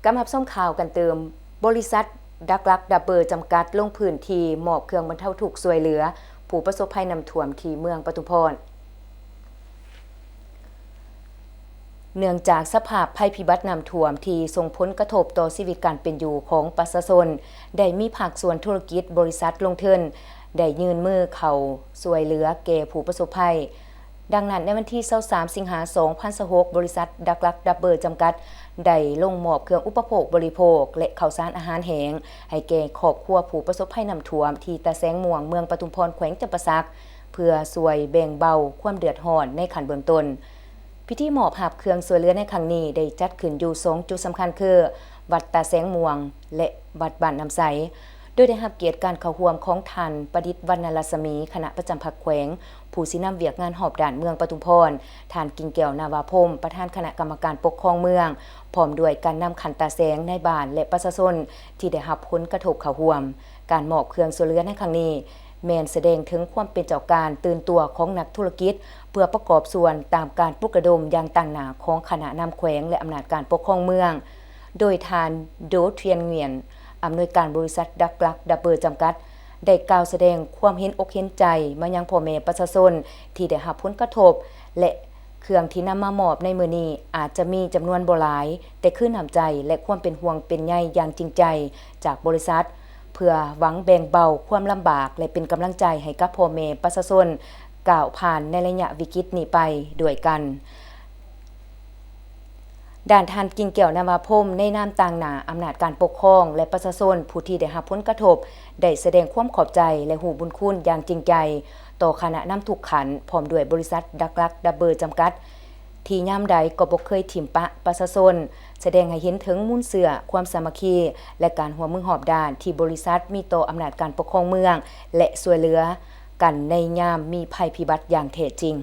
ກັບມາຮັບຊົມຂ່າວກັນຕື່ມ. ບໍລິສັດດັກລັກດັບເບີຈຳກັດ ລົງພື້ນທີ່ມອບເຄື່ອງບັນເທົາທຸກຊ່ວຍເຫຼືອຜູ້ປະສົບໄພນ້ຳຖ້ວມທີ່ເມືອງປະທຸມພອນ. ເນື່ອງຈາກສະພາບໄພພິບັດນ້ຳຖ້ວມທີ່ສົ່ງຜົນກະທົບຕໍ່ຊີວິດການເປັນຢູ່ຂອງປະຊາຊົນ, ໄດ້ມີພາກສ່ວນທຸລະກິດ, ບໍລິສັດລົງທຶນ ໄດ້ຍື່ນມືເຂົ້າຊ່ວຍເຫຼືອແກ່ຜູ້ປະສົບໄພ. ດັ່ງນັ້ນ, ໃນວັນທີຊາວສາມ ສິງຫາ ສອງພັນຊາວຫົກ, ບໍລິສັດດັກລັກດັບເບີຈຳກັດ ໄດ້ລົງມອບເຄື່ອງອຸປະໂພກບໍລິໂພກ ແລະ ເຂົ້າສານອາຫານແຫ້ງ ໃຫ້ແກ່ຄອບຄົວຜູ້ປະສົບໄພນ້ຳຖ້ວມທີ່ຕາແສງມ່ວງ ເມືອງປະທຸມພອນ ແຂວງຈຳປາສັກ ເພື່ອຊ່ວຍແບ່ງເບົາຄວາມເດືອດຮ້ອນໃນຂັ້ນເບື້ອງຕົ້ນ. ພິທີມອບຮັບເຄື່ອງຊ່ວຍເຫຼືອໃນຄັ້ງນີ້ ໄດ້ຈັດຂຶ້ນຢູ່ສອງຈຸດສຳຄັນຄື ວັດຕາແສງມ່ວງ ແລະ ວັດບ້ານນ້ຳໃສ, ໂດຍໄດ້ຮັບກຽດການເຂົ້າຮ່ວມຂອງທ່ານ ປະດິດ ວັນນະລັດສະໝີ ຄະນະປະຈຳພັກແຂວງ, ຜູ້ຊີ້ນຳວຽກງານຮອບດ້ານເມືອງປະທຸມພອນ, ທ່ານ ກິ່ງແກ້ວ ນາວາພົມ ປະທານຄະນະກຳມະການປົກຄອງເມືອງ, ພ້ອມດ້ວຍການນຳຂັ້ນຕາແສງ, ນາຍບ້ານ ແລະ ປະຊາຊົນທີ່ໄດ້ຮັບຜົນກະທົບເຂົ້າຮ່ວມ. ການມອບເຄື່ອງຊ່ວຍເຫຼືອໃນຄັ້ງນີ້ ແມ່ນສະແດງເຖິງຄວາມເປັນເຈົ້າການຕື່ນຕົວຂອງນັກທຸລະກິດ ເພື່ອປະກອບສ່ວນຕາມການປຸກລະດົມຢ່າງຕັ້ງໜ້າຂອງຄະນະນຳແຂວງ ແລະ ອຳນາດການປົກຄອງເມືອງ. ໂດຍທ່ານ ໂດ ທຽນງວຽນ ອຳນວຍການບໍລິສັດດັກລັກດັບເບີຈຳກັດ ໄດ້ກ່າວສະແດງຄວາມເຫັນອົກເຫັນໃຈມາຍັງພໍ່ແມ່ປະຊາຊົນທີ່ໄດ້ຮັບຜົນກະທົບ ແລະ ເຄື່ອງທີ່ນຳມາມອບໃນມື້ນີ້ອາດຈະມີຈຳນວນບໍ່ຫຼາຍ, ແຕ່ຄືນ້ຳໃຈ ແລະ ຄວາມເປັນຫ່ວງເປັນໃຍຢ່າງຈິງໃຈຈາກບໍລິສັດ ເພື່ອຫວັງແບ່ງເບົາຄວາມລຳບາກ ແລະ ເປັນກຳລັງໃຈໃຫ້ກັບພໍ່ແມ່ປະຊາຊົນ ກ້າວຜ່ານໃນໄລຍະວິກິດນີ້ໄປດ້ວຍກັນ. ດ້ານທ່ານ ກິ່ງແກ້ວ ນາວາພົມ ໃນນາມຕາງໜ້າອຳນາດການປົກຄອງ ແລະ ປະຊາຊົນຜູ້ທີ່ໄດ້ຮັບຜົນກະທົບ ໄດ້ສະແດງຄວາມຂອບໃຈ ແລະ ຮູ້ບຸນຄຸນຢ່າງຈິງໃຈຕໍ່ຄະນະນຳທຸກຂັ້ນ ພ້ອມດ້ວຍບໍລິສັດດັກລັກດັບເບີຈຳກັດ ທີ່ຍາມໃດກໍບໍ່ເຄີຍຖິ້ມປະປະຊາຊົນ, ສະແດງໃຫ້ເຫັນເຖິງມູນເຊື້ອຄວາມສາມັກຄີ ແລະ ການຮ່ວມມືຮອບດ້ານທີ່ບໍລິສັດມີຕໍ່ອຳນາດການປົກຄອງເມືອງ ແລະ ຊ່ວຍເຫຼືອກັນໃນຍາມມີໄພພິບັດຢ່າງແທ້ຈິງ.